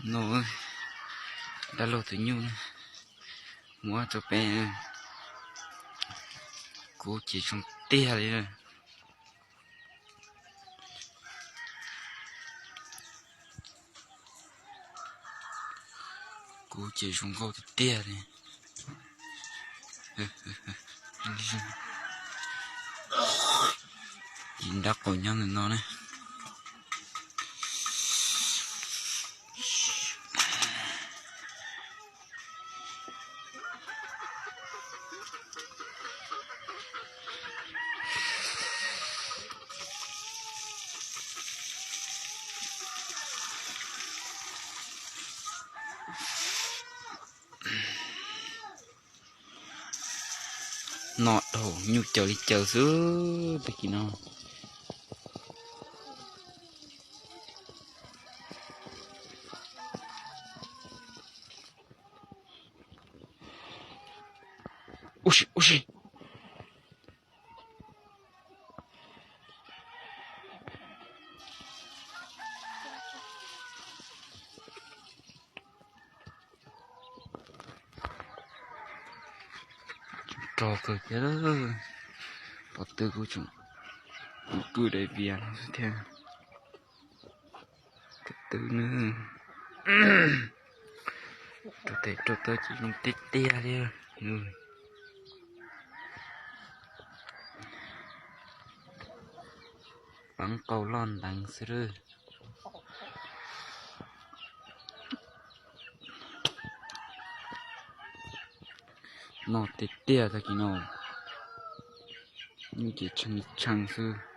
No, dab laug tus nyuj na, muab rau peb, kuv ces zoo tiag li. Kuv ces zoo nkauj tiag tiag li. Ces nrab qaum nyob ntawm no ne. No dhau nyuj caws li caws xwb tag kis no. Ub si, ub si. Rog kawg kiag, pov tw kuj tseem pw daim vias no xwb thiab. Tus twg ne? Rau tes rau taw ces zoo tiag tiag li. Peev qau loj nteev xwb lawm. No tiag tiag tag kis no, nyuj ces tshee tshee xwb.